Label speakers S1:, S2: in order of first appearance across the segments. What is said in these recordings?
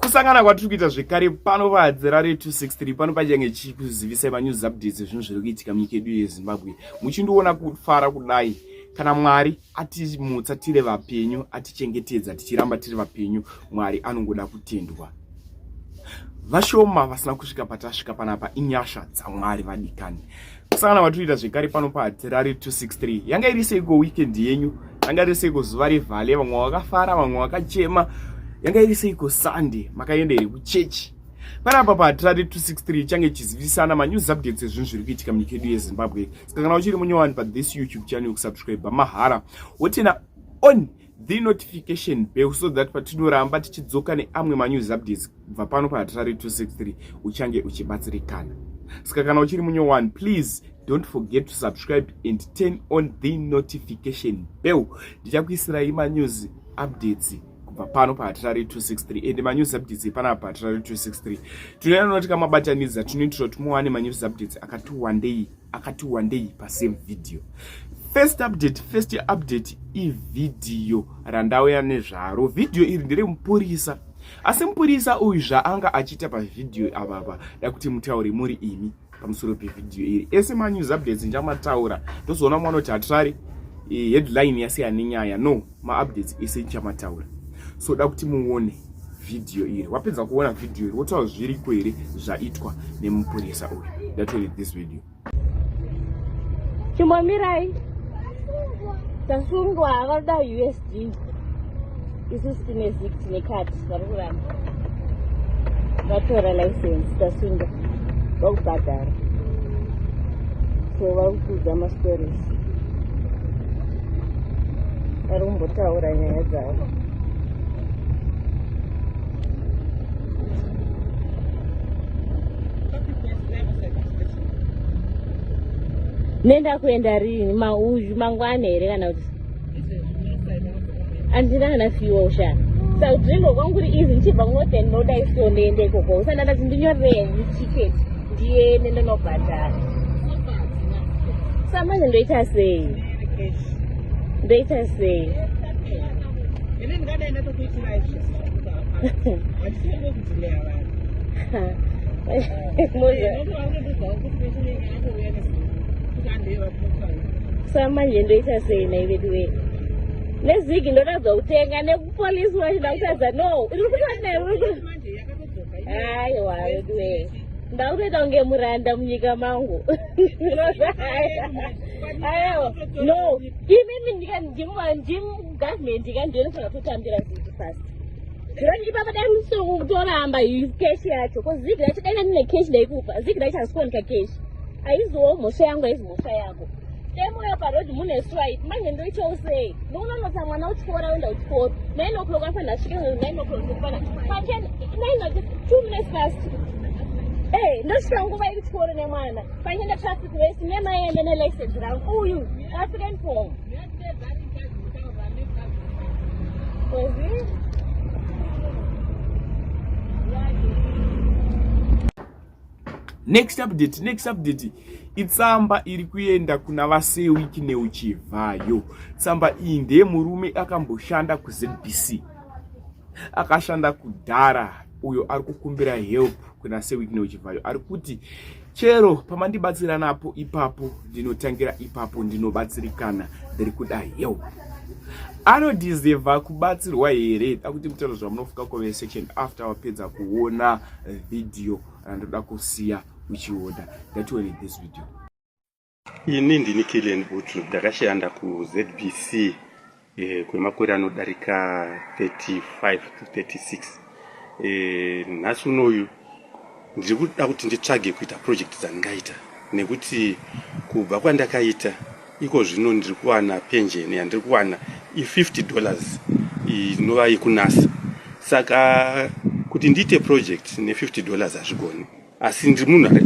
S1: Kusangana kwatiri kuita zvekare pano paHadzirare 263 pano pachange chikuzivisai manews updates ezvinhu zviri kuitika munyika yedu yeZimbabwe. Muchindiona kufara kudai kana Mwari atimutsa tiri vapenyu atichengetedza tichiramba tiri vapenyu, Mwari anongoda kutendwa. Vashoma vasina kusvika patasvika panapa inyasha dzaMwari vadikani. Kusangana kwatiri kuita zvekare pano paHadzirare 263. Yanga iri seiko weekend yenyu? Yanga iri seiko zuva revhale? Vamwe vakafara, vamwe vakachema. Yanga iri seiko Sunday? Makaenda here kuchechi? Panapa paHatirare 263 change chizivisana manews updates ezvinhu zviri kuitika munyika yedu yeZimbabwe. Saka kana uchiri munyowani pathis YouTube channel kusubscribe mahara wotina on the notification bell so that patinoramba tichidzoka neamwe manews updates kubva pano paHatirare 263 uchange uchibatsirikana. Saka kana uchiri munyowani, please don't forget to subscribe and turn on the notification bell. Ndichakuisirai manews updates kubva pano paHatirare 263 and manews updates epanapa paHatirare 263 tinoona tikamabatanidza tinoitira kuti muwane manews updates akati wandei akati wandei pasame video. First update, first update ivhidhiyo randauya nezvaro. Vhidhiyo iri nderemupurisa, asi mupurisa uyu zvaanga achiita pavhidhiyo avava da kuti mutaure muri imi pamusoro pevhidhiyo iri. Ese manews updates ndichamataura, tozoona mwana kuti Hatirare headline yasiyana nenyaya. No, maupdates ese ndichamataura, so da kuti muone vhidhiyo iri. Wapedza kuona vhidhiyo iri wotaura zviriko here zvaitwa nemupurisa uyu. Ndatori this video.
S2: Chimbomirai, tasungwa, vanoda USD, isusu tine zik, tine card, vari kuramba vatora license. Tasungwa, vakubhadhara, so vari kuudza mastories, vari kumbotaura nyaya dzavo. Nenda kuenda rini mauyu mangwana here kana kuti handina kana fuel sha saudringo kwangu ri easy ndichibva kunorthen ndoda iso ndoenda ikoko usanda ndati ndinyorei ticket ndiende ndonobhadhara. Samanje ndoita sei, ndoita sei? Samanje ndoita sei naivedu wee nezigi ndotadza kutenga nekupolisi wacho ndakutadza no iri kutoa. Aiwa vedu wee, ndakutoita kunge muranda munyika mangu. Aiwa no, imimi ndimu government ka, ndinofanira kutotambira zigi fast. Zviro ipapa dai musokutoramba cash yacho ko zigi racho, dai ndine cash ndaikupa zigi racho. Hasi kuwanika cash, haiziwo mhosva yangu, haizi mhosva yako. Demoyo parodi mune swipe manje ndoitawo sei? Ndononotsa mwana kuchikoro, aenda kuchikoro 9 o'clock, afanira asvike 9 o'clock, ndikufana pa10 9 2 minutes past. Ndosvika nguva iri chikoro nemwana pachienda traffic wese nemaende nelicense rangu uyu African form. Was it?
S1: Next update, next update itsamba iri kuenda kuna vaSir Wicknell Chivayo. Tsamba iyi ndeyemurume akamboshanda kuZBC, akashanda kudhara uyo ari kukumbira help kuna Sir Wicknell Chivayo. Ari kuti chero pamandibatsira napo ipapo ndinotangira ipapo, ndinobatsirikana, ndiri kuda help. Anodhizevha kubatsirwa here? Da kuti mutauro zvamunofuka comment section after wapedza kuona vhidhiyo randoda kusiya uchiona. Ngatione this video.
S3: Ini ndini Kilian Butu, ndakashanda kuZBC kwemakore anodarika 35 to 36. Nhasi unoyu ndiri kuda kuti nditsvage kuita project dzandingaita nekuti kubva kwandakaita iko zvino ndiri kuwana pension yandiri kuwana i50 dollars inova yekuNSSA. Saka kuti ndiite project ne50 dollars hazvigoni, asi ndiri munhu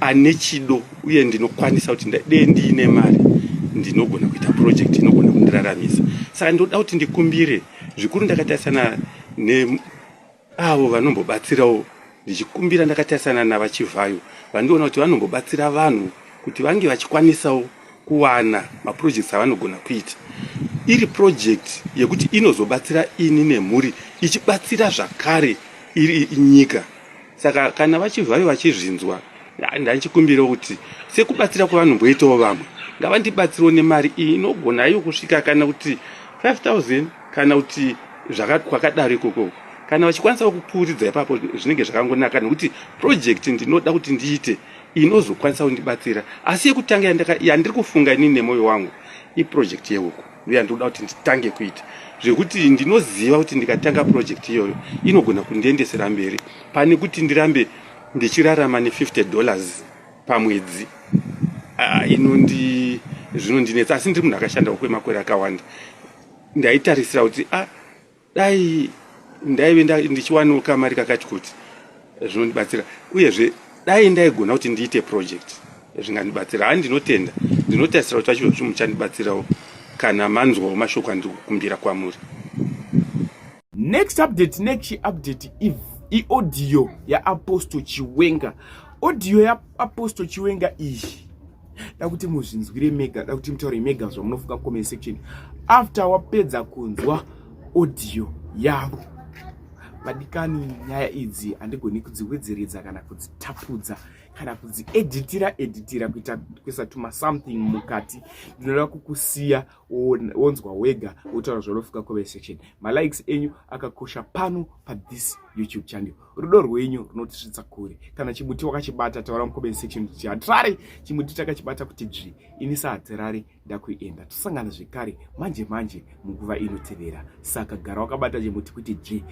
S3: ane chido uye ndinokwanisa kuti dee ndiine mari ndinogona kuita project inogona kundiraramisa. Saka ndoda kuti ndikumbire zvikuru ndakatarisana neavo vanombobatsirawo, ndichikumbira ndakatarisana navaChivhayo vandiona kuti vanombobatsira vanhu kuti vange vachikwanisawo kuwana maprojects avanogona kuita, iri project yekuti inozobatsira ini nemhuri, ichibatsira zvakare. iri nyika. Saka kana vaChivhayo vachizvinzwa, ndanchikumbira kuti sekubatsira kwavanomboitawo vamwe, ngavandibatsirewo nemari iyi inogona iyo kusvika kana kuti 5000 kana kuti kwakadaro ikoko. Kana vachikwanisawo kupfuuridza ipapo zvinenge zvakangonaka, nekuti project ndinoda kuti ndiite inozokwanisa kundibatsira. Asi yekutanga yandiri kufunga inini nemwoyo wangu iproject yehuku, ndiyo yandinoda kuti nditange kuita, zvekuti ndinoziva kuti ndikatanga project iyoyo inogona kundiendesera mberi pane kuti ndirambe ndichirarama ne50 dollars pamwedzi. Inondi zvinondinetsa, asi ndiri munhu akashandawo kwemakore akawanda. Ndaitarisira kuti dai ndaive ndichiwanawo kamari kakati kuti zvinondibatsira, uyezve dai ndaigona kuti ndiite project zvingandibatsira. Hani ndinotenda, ndinotarisira kuti vachizvo muchandibatsirawo kana manzwawo mashoko andiri kukumbira kwamuri.
S1: Next update, next update iaudio yaApostle Chiwenga. Audio yaApostle Chiwenga iyi da kuti muzvinzwire mega, da kuti mutaure mega zvamunofunga comment section after wapedza kunzwa audio yavo. Vadikani, nyaya idzi handigoni kudziwedzeredza kana kudzitapudza kana kudzieditira editira kuita kuisa tuma something mukati. Ndinoda kukusiya wonzwa wega, wotaura zvaunofunga comment section. Malikes enyu akakosha pano pathis YouTube channel. Rudo rwenyu runotisvitsa kure. Kana chimuti wakachibata, taura mucomment section kuti hatirare chimuti takachibata kuti dzvi. Ini sahatirare ndakuenda, tosangana zvekare manje manje munguva inotevera. Saka gara wakabata chimuti kuti dzvi.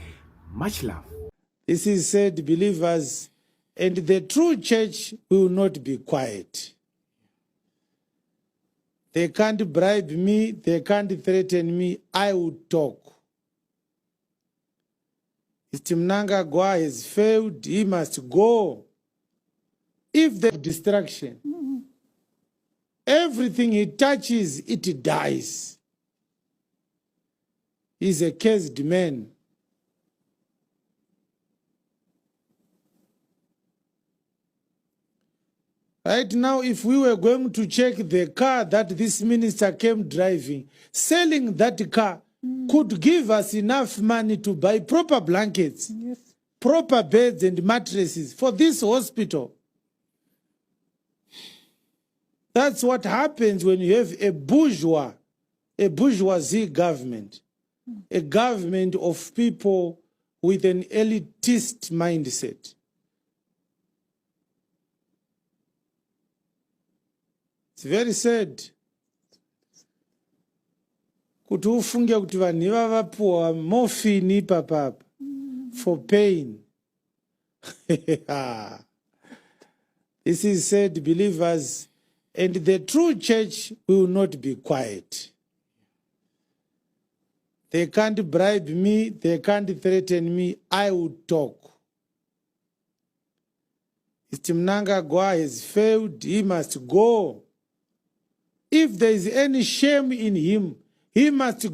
S1: Much love.
S4: This is said, believers, and the true church will not be quiet. They can't bribe me, they can't threaten me, I will talk. Mr. Mnangagwa has failed, he must go. If the destruction, everything he touches, it dies. He's a cursed man. Right now, if we were going to check the car that this minister came driving, selling that car could give us enough money to buy proper blankets, proper beds and mattresses for this hospital. That's what happens when you have a bourgeoisie government, a government of people with an elitist mindset. It's very sad kuti ufunge kuti vanhu ivava vapuwa morphine ipapapa for pain. This is said, believers, and the true church will not be quiet. They can't bribe me, they can't threaten me, I will talk. Mr. Mnangagwa has failed, he must go. If there is any shame in him, he must